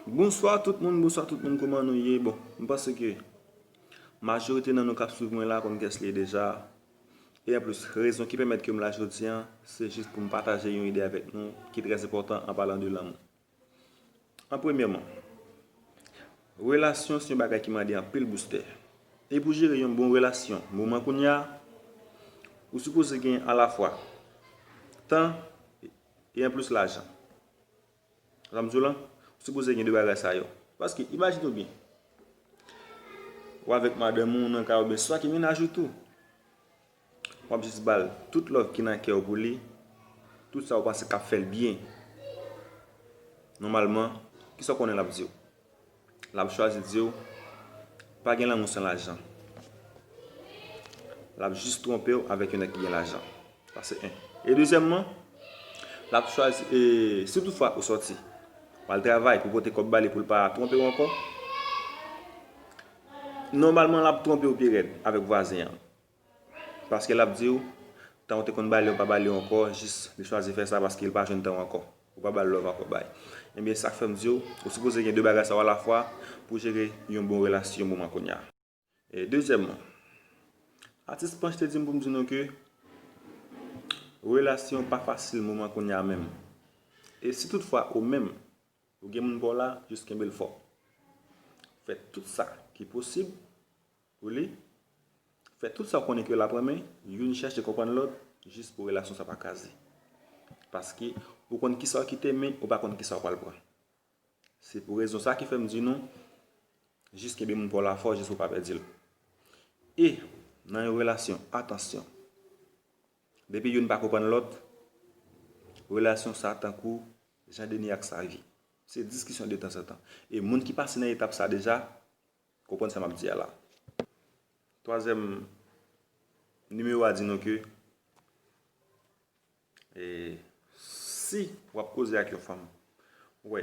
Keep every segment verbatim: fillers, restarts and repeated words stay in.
Bonswa tout moun, bonswa tout moun, kòman nou ye? Bon, m panse ke majorite nan nou k ap swiv mwen la konn kiyès li ye deja. E anplis, rezon ki pèmèt ke m la jodi a, se jis pou m pataje yon ide avèk nou ki trè enpòtan an palan de lanmou. An premyèman, relasyon se yon bagay ki mande anpil boustè. E pou jere yon bon relasyon, moman kounye a, ou sipoze gen alafwa tan e anplis lajan. Sa m di w lan, ou sipoze gen de bagay sa yo. Paske, imajine w byen, ou avèk madanm ou nan kay oubyen swa ki mennaj ou tou. W ap jis ba l tout love ki nan kè w pou li, tout sa ou panse k ap fè l byen. Nòmalman, kisa w konnen l ap di w? L ap chwazi di w, pa gen lanmou san lajan. L ap jis twonpe w avèk yon nèg ki gen lajan. Sa se en. E dezyèmman, l ap chwazi, e, si toutfwa ou sòti, w al travay pou pote kòb ba li pou l pa twonpe w ankò, nòmalman l ap twonpe w pi rèd avèk vwazen an. Paske l ap di w, tan w te konn ba li, w pa ba li ankò, jis li chwazi fè sa paske l pa jwenn tan w ankò. Ou pa ba l love ankò bay. Ebyen, sa k fè m di w, ou sipoze gen de bagay sa yo alafwa pou jere yon bon relasyon moman kounye a. E dezyèmman, atis Panch te di m pou m di nou ke relasyon pa fasil moman kounye a menm. E si toutfwa ou menm, ou gen moun pa w la, jis kenbe l fò. Fè tout sa ki posib pou li. Fè tout sa w konnen ke l ap renmen, youn chèche konprann lòt, jis pou relasyon sa pa kraze. Paske ou konn kisa w kite, men ou pa konn kisa w pral pran. Se pou rezon sa ki fè m di nou, jis kenbe moun pa w la fò, jis pou w pa pèdi l. E, nan yon relasyon, atansyon. Depi youn pa konprann lòt, relasyon sa tankou Jan Deni ak Savi. Se diskisyon de tanzantan. E moun ki pase nan etap sa deja, konprann sa m ap di a la. Twazyèm nimewo a di nou ke, e, si w ap koze ak yon fanm, ou wè,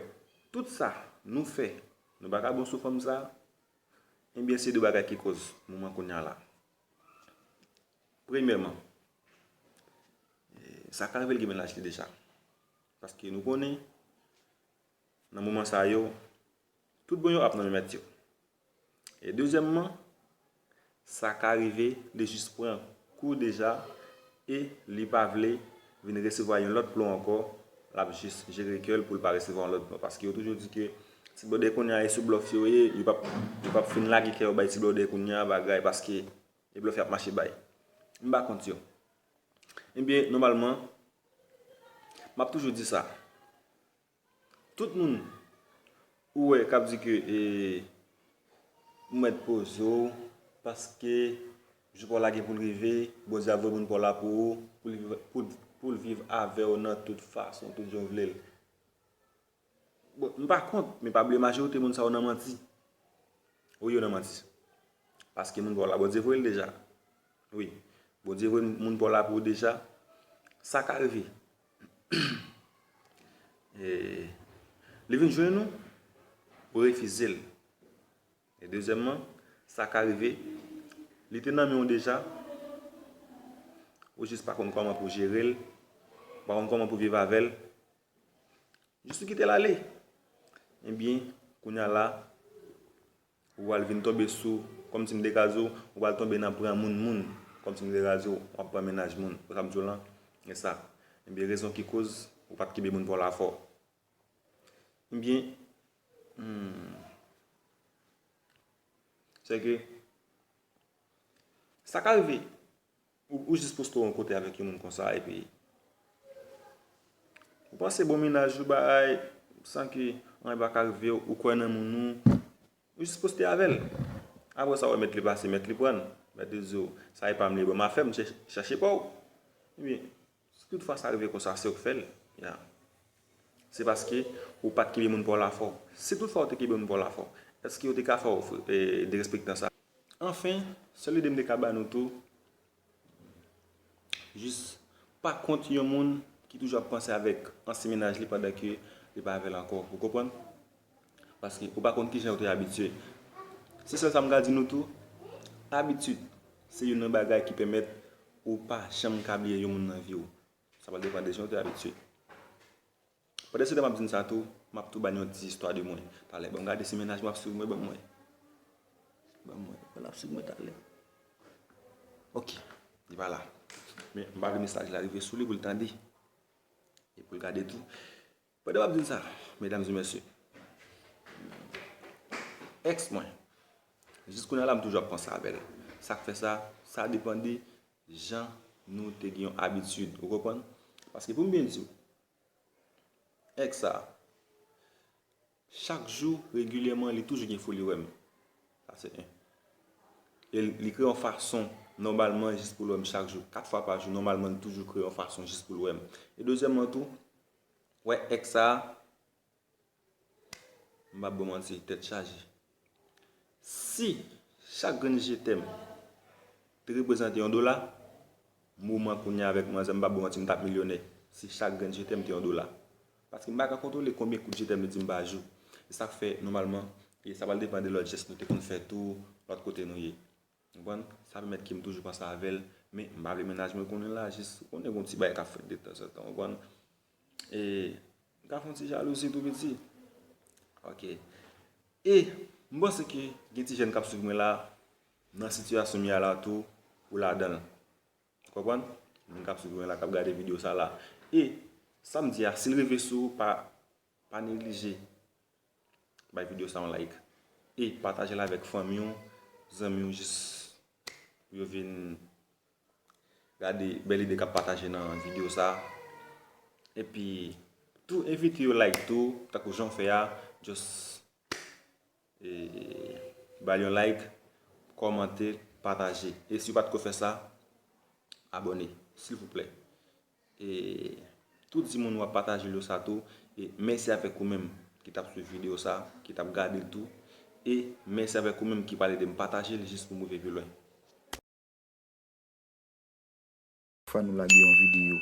tout sa nou fè, nou pa ka bon sou fanm sa, ebyen, se de bagay ki koz moman kounye a la. Premyèman, e, sa ka rive l gen mennaj li deja. Paske nou konnen, nan moman sa yo, tout bon yo ap nan men mèt yo. E dezyèmman, sa ka rive, li jis pran kou deja e li pa vle vin resevwa yon lòt plon ankò, l ap jis jere kè l pou l pa resevwa yon lòt plon. Paske yo toujou di ke ti blòdè kounye a e sou blòf yo ye, yo p ap, yo p ap fin lage kè yo bay ti blòdè kounye a bagay, paske e blòf y ap mache bay. M pa kont yo. Ebyen, nòmalman, m ap toujou di sa. Tout moun ou wè k ap di ke, e, ou mèt poze w, paske jou pa w la gen pou l rive, Bondye ap voye moun pa w la pou ou, pou l viv, pou, pou l viv avè w nan tout fason, tout jan w vle l. Bon, m pa kont, men pa bliye majorite moun sa yo nan manti. Wi, yo nan manti. Paske moun pa w la, Bondye voye l deja. Wi, Bondye voye moun pa w la pou ou deja. Sa ka rive. E, li vin jwenn ou, ou refize l. E dezyèmman, sa ka rive, li te nan men w deja, ou jis pa konn kòman pou jere l, ou pa konn kòman pou viv avè l, jis ou kite l ale. Ebyen, kounye a la, ou al vin tonbe sou, kòmsi m te ka di w, ou al tonbe nan pran moun moun, kòmsi m te ka di w, w ap pran mennaj moun. Ou sa m di w lan, e sa. Ebyen, rezon ki koz ou pa t kenbe moun pa w la fò. Ebyen, hmm, se ke sa ka rive. Ou, ou jis poste w yon kote avèk yon moun konsa, epi ou panse bon mennaj ou bay, san ke anyen pa ka rive w, ou kwè nan moun ou, ou jis poste avè l. Apre sa, w wè mèt li pase, mèt li pran. Mèt li di w, sa e pa m li, ban m afè m, chè-, chèche pa w. Ebyen, si toutfwa sa rive konsa, se w k fè l, ya. Se paske ou pa t kenbe moun pa w la fò. Si toutfwa w te kenbe moun pa w la fò, èske yo te ka fè w, e, derespektan sa? Anfen, sèl ide m te ka ba nou tou, jis pa kont yon moun ki toujou ap panse avèk ansyen mennaj li pandan ke li pa avè l ankò. Ou konprann? Paske ou pa konn kijan yo te abitye. Se sèl sa m ka di nou tou, abitid se youn nan bagay ki pèmèt ou pa janm ka bliye yon moun nan vi w. Sa va depann de jan w te abitye. Pandan se tan m ap di n sa tou, m ap tou ba n yon ti istwa de mwen. Talè, ban m gade si mennaj mwen ap swiv mwen, ban m wè. Ban m wè, ban l ap swiv mwen talè. Ok, li pa la. Men m pa vle mesaj la rive sou li pou l tande. E pou l gade tou. Pandan m ap di n sa, medam e mesye, èks mwen, jis kounye a la m toujou ap panse avè l. Sa k fè sa, sa depann de jan nou te gen yon abitid, ou konprann? Paske pou m byen di w, èks sa, chak jou, regilyèman, li toujou gen foli wè m. Sa se en. E li kreye yon fason, nòmalman, jis pou l wè m chak jou. Kat fwa pa jou, nòmalman, li toujou kreye yon fason jis pou l wè m. E dezyèmman tou, wè èks sa, m p ap ba w manti, tèt chaje. Si chak grenn je t'aime te reprezante yon dola, moman kounye a avèk manzè, m p ap ba w manti, m t ap milyonè. Si chak grenn je t'aime te yon dola. Paske m pa ka kontwole konbyen kout je t'aime li di m pa jou. E sa k fè, nòmalman, e sa pral depann de lòt jès nou te konn fè tou, lòt kote nou ye. Ou konprann? Sa pèmèt ke m toujou panse avè l, men m pa vle mennaj mwen konnen la, jis ou konnen gon ti bagay k ap fèt detanzantan, ou konprann? E m ka fè yon ti jalouzi tou piti. Ok. E m panse ke gen ti jèn k ap swiv mwen la, nan sitiyasyon m ye a la tou, ou ladan l. Ou konprann? Moun k ap swiv mwen la, k ap gade videyo sa la. E sa m di a, si l rive sou ou, pa, pa neglije bay videyo sa yon like. E pataje l avèk fanmi w, zanmi w, jis pou yo vin gade bèl ide k ap pataje nan videyo sa. Epi tou envite yo like tou, tankou jan w fè a, just e, ba l yon like, kòmante, pataje. E si w pa t ko fè sa, abòne, silvouplè. E tou di moun w ap pataje l yo sa tou. E mèsi avèk ou menm ki t ap swiv videyo sa, ki t ap gade l tou. E mèsi avèk ou menm ki pral ede m pataje l jis pou m rive pi lwen. Fwa nou lage yon videyo.